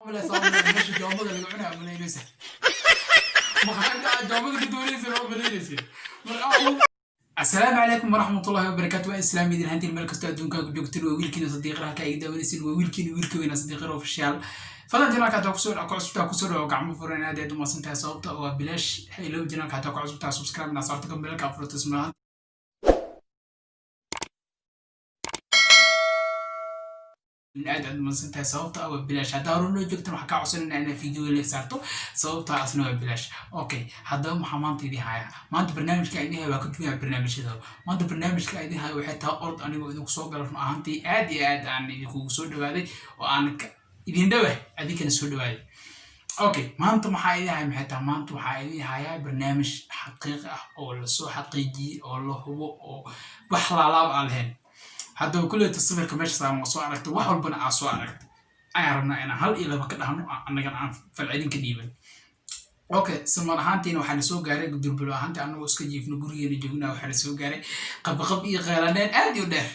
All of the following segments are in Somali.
Meesha joomada laga cunaa malaynaysa, maqaayada aad joomada ka doonaysa loo malaynaysa. Asalaamu calaykum waraxmatullahi wabarakaatu. Waa islaam idin hantiin meel kastoo adduunkaaga joogtin. Waa wiilkiina Sadiiqir halkaa iga daawanaysin. Waa wiilkiina, wiilka weyna, Sadiiqir Official. Fadlan channelka hadaa kusoo ku cusubtaa, kusoo dhawo gacmo furan. Aad aad u mahadsan tahay, sababta waa bilaash. Haylow channelka hadaa ku cusubtaa subscribe na saarto, gambalka furto isma aad aad mahadsan tahay, sababta waa bilaash. Haddaa hore noo joogtan, waxaa kaa codsanayna inaad video like saarto, sababta asna waa bilaash. Okay, haddaba maxaa maanta idin haya? Maanta barnaamijka idin haya waa ka duwan barnaamijyada. Maanta barnaamijka idin haya waxay tahay ord anigoo idinku soo gala. Run ahaantii aad iyo aad aan idinkugu soo dhawaaday oo aan idin dhawa, adinkana soo dhawaaday. Okay, maanta maxaa idin haya? Maxay tahay maanta? Waxaa idin hayaa barnaamij xaqiiqi ah oo lasoo xaqiijiyey oo la hubo oo wax laalaab aan lahayn. Haddaba kulleyta sawirka meesha saaran waa soo aragtay, wax walbana aa soo aragtay. Ayaan rabnaa inaan hal iyo laba ka dhahno, annagana aan falcelin ka dhiiban. Okay, siman ahaantiina waxaana soo gaaray durbulo ahaantii, annagoo iska jiifno, gurigeena joogna, waxaana soo gaaray qabqab iyo qeyladheen aad iyo dheer.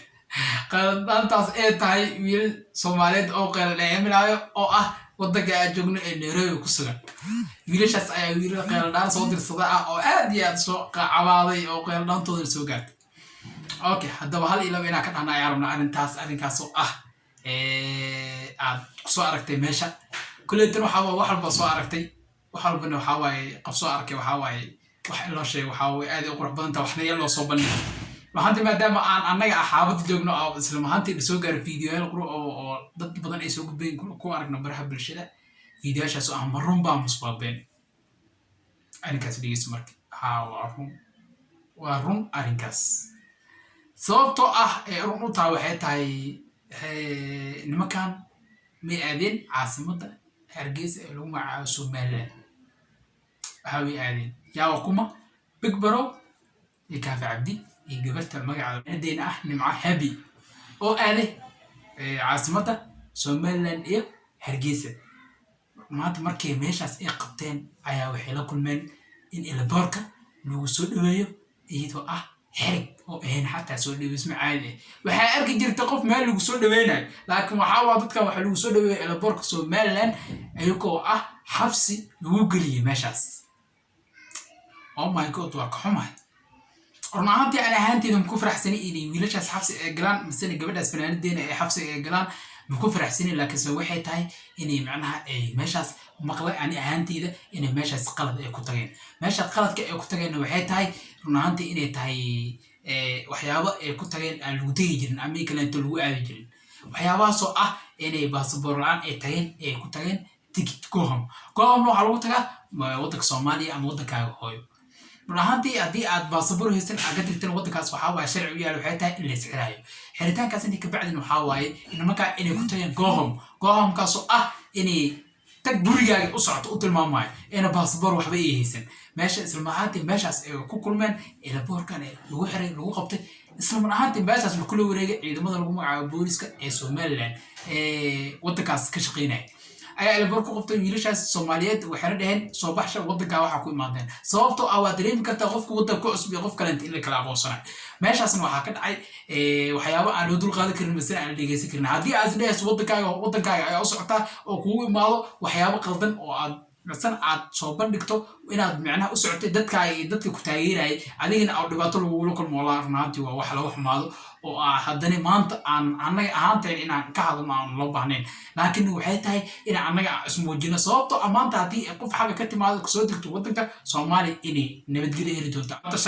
Qeyladhaantaas ee tahay wiil Soomaaliyeed oo qeyladheeminaayo oo ah waddanka aan joogno ee Nairobi ku sugan. Wiilashaas ayaa wiilal qeyladhaan soo dirsada ah oo aad iyo aad soo cabaaday oo qeyladhaantoodana soo gaartay. Okay, haddaba hal iyo laba inaan ka dhahna ayaan rabnaa arrintaas, arrinkaas oo ah aad kusoo aragtay meesha. Kuleytan waxaa wax walba soo aragtay, wax walbana waxaa waaye qof soo arkay, waxaa waaye wax in loo sheego waxaa waaye aad ay u qurux badan tahay, waxna yar loo soo bandhigo mahaanti, maadaama aan annaga xaafadda joogno oo isla mahaantii soo gaaro fiidiyoyaal quru oo dad badan ay soo gudbayn ku aragno baraha bulshada. Fiidiyoyaashaas oo ah ma run baa musbaabeen arrinkaas? Dhegeyso marka. Haa, waa run, waa run arrinkaas. Sababtoo ah ee run u tahay waxay tahay nimankan may aadeen caasimadda Hargeysa ee lagu magacaabo Somaliland. Waxa way aadeen yaawa kuma Big Bro iyo Kaafi Cabdi iyo gabarta magaceeda deena ah Nimco Habi oo aaday caasimadda Somaliland iyo Hargeysa. Maanta markay meeshaas ay qabteen ayaa waxay la kulmeen in airportka lagu soo dhaweeyo iyadoo ah xerig oo ahayn xataa soo dhaweysma caadi ah. Waxaa arki jirta qof meel lagu soo dhaweynayo, laakiin waxaa waa dadkan waxaa lagu soo dhaweeya airportka Somaliland ayagoo ah xabsi lagu geliyey meeshaas. Oh my God, waa ka xumahay. Run ahaantii aan ahaanteeda maku faraxsani inay wiilashaas xabsi ay galaan, misena gabadhaas fanaanadeena ay xabsi ay galaan maku faraxsani, laakiinse waxay tahay inay macnaha ay meeshaas maqlay ani ahaanteyda inay meeshaas qalad ay ku tageen. Meeshaas qaladka ay ku tageenna waxay tahay run ahaantii inay tahay waxyaabo ay ku tageen aan lagu tegi jirin ama kaleeto lagu aadi jirin, waxyaabahaasoo ah inay baasaboor la-aan ay tageen, ay ku tageen ticket go home. Go homena waxaa lagu tagaa waddanka Soomaaliya ama waddankaaga hooyo. Run ahaantii haddii aad baasaboor haysan aad ka tagtan waddankaas, waxaa waaye sharci u yaala waxay tahay in la isxiraayo. Xiritaankaas intii kabacdin waxaa waaye nimankaa inay ku tageen go home, go homekaasoo ah inay tag gurigaaga u socoto u tilmaamayo ina baasaboor waxba ay haysan meesha. Isla ahaantii meeshaas ay ku kulmeen airportkan lagu xiray, lagu qabtay. Isla mar ahaantii meeshaas lakula wareegay ciidamada lagu magacaabo booliska ee Somaliland ee waddankaas ka shaqeynaya ayaa airport ku qabtay wiilashaas Soomaaliyeed. Waxayna dhaheen, "Soo baxsha waddankaa waxaa ku imaadeen," sababtoo ah waa dareemi kartaa qofka waddanka ku cusub iyo qof kalenta in la kala aqoonsanayo. Meeshaasna waxaa ka dhacay waxyaabo aan loo dul qaadan karin masena aan la dhegeysan karin. Haddii aad isdhehayso waddankaaga, waddankaaga ayaa u socotaa oo kugu imaado waxyaabo qaldan oo aad masan aad soo bandhigto inaad micnaha u socotay dadkaaga iyo dadka ku taageerayay, adigana oo dhibaato lagugula kulmo, walaa run ahaantii waa wax laga xumaado oo ah haddana maanta aan annaga ahaanteen inaan ka hadalno aan loo baahnayn, laakiin waxay tahay inaan annaga ismuujino, sababtoo ah maanta haddii qof xagga ka timaado kasoo degto waddanka Soomaaliya inay nabadgelyo heli doonto. Hadda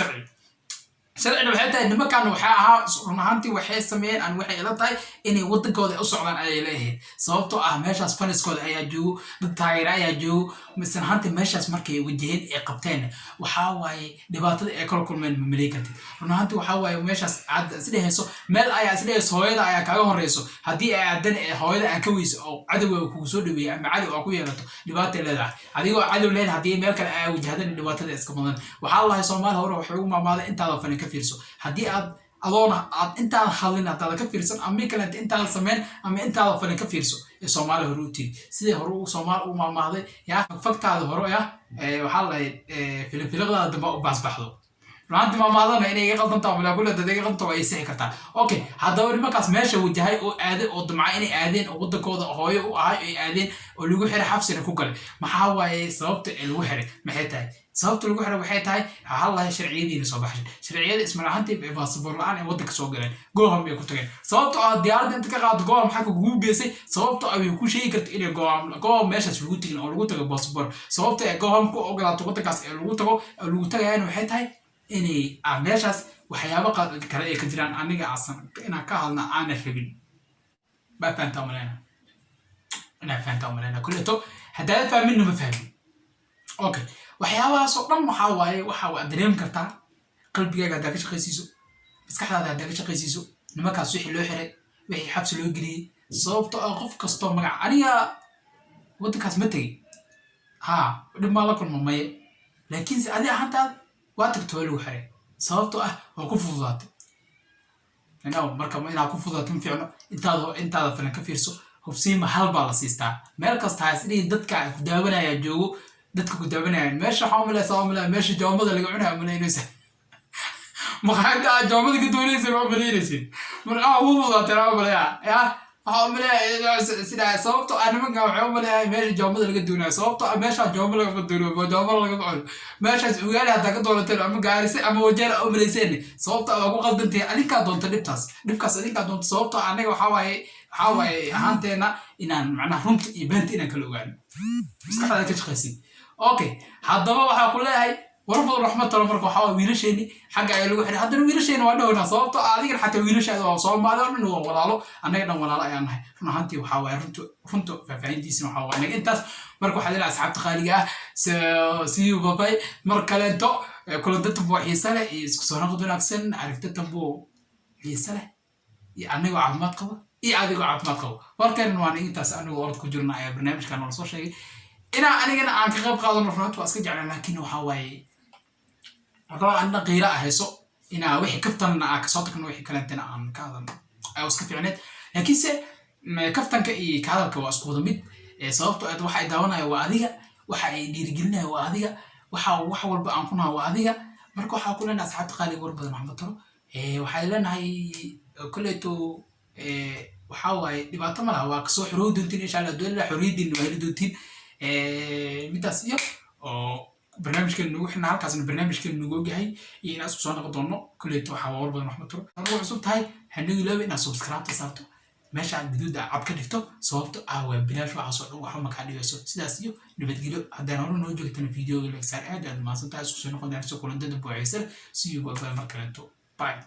sharcina waxay tahay nimankan waxaa ahaa run ahaantii waxay sameeyeen aan waxay ila tahay inay waddankooda u socdaan ayay leeyahayd, sababtoo ah meeshaas fanskooda ayaa joogo, dad taageera ayaa joogo. Misna ahaantii meeshaas markay wajaheen ay qabteen waxaa waaye dhibaatada ay kala kulmeen ma malay kartid. Run ahaantii waxaa waaye meeshaas aad isdhehayso meel ayaa isdhehayso hooyada ayaa kaaga horeyso, haddii ay aadana ee hooyada aa ka weyso oo cadowga kugu soo dhaweeyey ama cadow aa ku yeelato, dhibaatay leedahay. Adigoo cadow leedahay haddii meel kale aa wajahdana, dhibaatada iska badan. Waxaa lahay Soomaali hore waxay ugu maamaaday intaada fanin ka fiirso. Haddii aad adoona aad intaada hadlin haddaada ka fiirsan ama kaleeta intaada sameyn ama intaada falin ka fiirso ee Soomaali hore u tiri, sidii hore u Soomaali u maamaahday yaa fagtaada hore ya waxaa lahayd filifiliqdaada dambe u baasbaxdo. Runaantii maamaadana inay iga qaldantaa malaa kulle, dad iga qaldanta waa ay sixi kartaa. Okay, haddaba nimankaas meesha wajahay oo aaday oo damca inay aadeen oo waddankooda hooyo u ahay ay aadeen oo lagu xiray, xabsina ku galay. Maxaa waaye sababta ee lagu xiray? Maxay tahay sababta lagu xiray? Waxay tahay, waxaa lahay sharciyadiina soo baxshay, sharciyada ismar ahaantii baasabor la-aan ay waddanka soo galeen, go home ay ku tageen. Sababto ah diyaaradda inta ka qaado go home xagga kugu geysay, sababto ah way ku sheegi karta inay go home, go home meeshaas lagu tegin oo lagu tago baasabor. Sababta ay go home ku ogolaato waddankaas ee lagu tago oo lagu tagayana waxay tahay inay meeshaas waxyaabo kale ay ka jiraan, aniga aasan inaan ka hadlna aanan rabin. Baa fahantaa umaleyna, inaa fahantaa umaleyna. Kulleto haddaad fahminna, ma fahmin. Okay, waxyaabahaas oo dhan waxaa waaye waxa waad dareemi kartaa qalbigaaga haddaa ka shaqaysiiso, maskaxdaada haddaa ka shaqaysiiso. Nimankaas wixii loo xiray, wixii xabsi loo geliyey, sababto ah qof kastoo magac, aniga waddankaas ma tegey, ha dhib maa la kulma maye, laakiinse adi ahaantaada waa tagto, waa lagu xiray, sababtoo ah waa ku fududaatay. No, marka inaad ku fududaato ma fiicno. Intaada filan ka fiirso. Hubsiima hal baa la siistaa. Meel kasta ha isdhihin dadka ku daawanaya joogo, dadka ku daawanaya meesha waxaa umaleysaa, umalaya meesha joomada laga cunayo, umalaynaysa maqaayadda aad joomada ka doonaysa ma umalaynaysid. Marka waa ku fududaatay waa umalaya ya, waxaa umaleeya sidaa, sababtoo ah nimanka waxay umaleeyaa meesha joomada laga doonayo, sababtoo ah meeshaa jooma lagama doonayo, jooma lagama cuno meeshaas. Ugaali haddaa ka doonateen ama Gaarise ama Wajeer a umalayseen, sababtoo ah waa ku qaldantahay. Adinkaa doonta dhibtaas, dhibkaas adinkaa doonta, sababtoo ah annaga waxaa waaye ahaanteena inaan macnaha runta iyo beenta inaan kala ogaano, maskaxdaada ka shaqaysid. Okay, haddaba waxaa ku leeyahay war badan waxma talo. Marka waxaa waaye wiilasheeni xagga ayaa lagu xiray. Haddana wiilasheeni waa dhawnaa, sababtoo ah adigana xataa wiilashaada waa Soomaali oo dhan, waa walaalo, annaga dhan walaalo ayaan nahay. Run ahaantii waxaa waaye runta faahfaahintiisina waxaa waaye anaga intaas. Marka waxaa leeyahay asxaabta qaaliga ah, see you, bye bye. Mar kaleento kulanti tanbuu xiise leh iyo isku soo noqod wanaagsan, aragti tanbuu xiise leh iyo anigoo caafimaad qaba iyo adigoo caafimaad qabo. Warkan waan intaas. Anigoo orod ku jirna ayaa barnaamijkan noola soo sheegay inaa anigana aan ka qayb qaadano. Runta waa iska jeclaan, laakiin waxaa waaye waxaa anna qiira ah hayso inaa wixii kaftanna aan kasoo tagno, wixii kaleentana aan ka hadalno ayaa iska fiicneed. Laakiinse kaftanka iyo ka hadalka waa isku wada mid, sababtoo ah waxa ay daawanaya waa adiga, waxa ay dhiirigelinaya waa adiga, waxa wax walba aan ku naha waa adiga. Marka waxaa ku leenahay asxaabta qaaliga, war badan waxma taro. Waxay leenahay koleyto waxaa waaye dhibaato ma laha, waa kasoo xoroobi doontiin insha Allah. Doolila xorriyaddiina waa heli doontiin. Midaas iyo oo barnaamijkeenu nagu xirna, halkaasna barnaamijkeenu nagu ogyahay iyo inaan isku soo noqon doono. Koleyto waxaa war badan waxma taro. Nagu cusub tahay, hanagu ilaabi inaad subscribe saarto, meesha aad guduuda cad ka dhigto, sababto ah waa bilaash waxaasoo dhan, waxba makaa dhigayso. Sidaas iyo nabadgelyo. Haddaan hore noo joogtana, videoga like saar. Aad aad mahadsan tahay. Isku soo noqon doona kulantada buuxaysa. See you, bye bye, mar kaleeto, bye.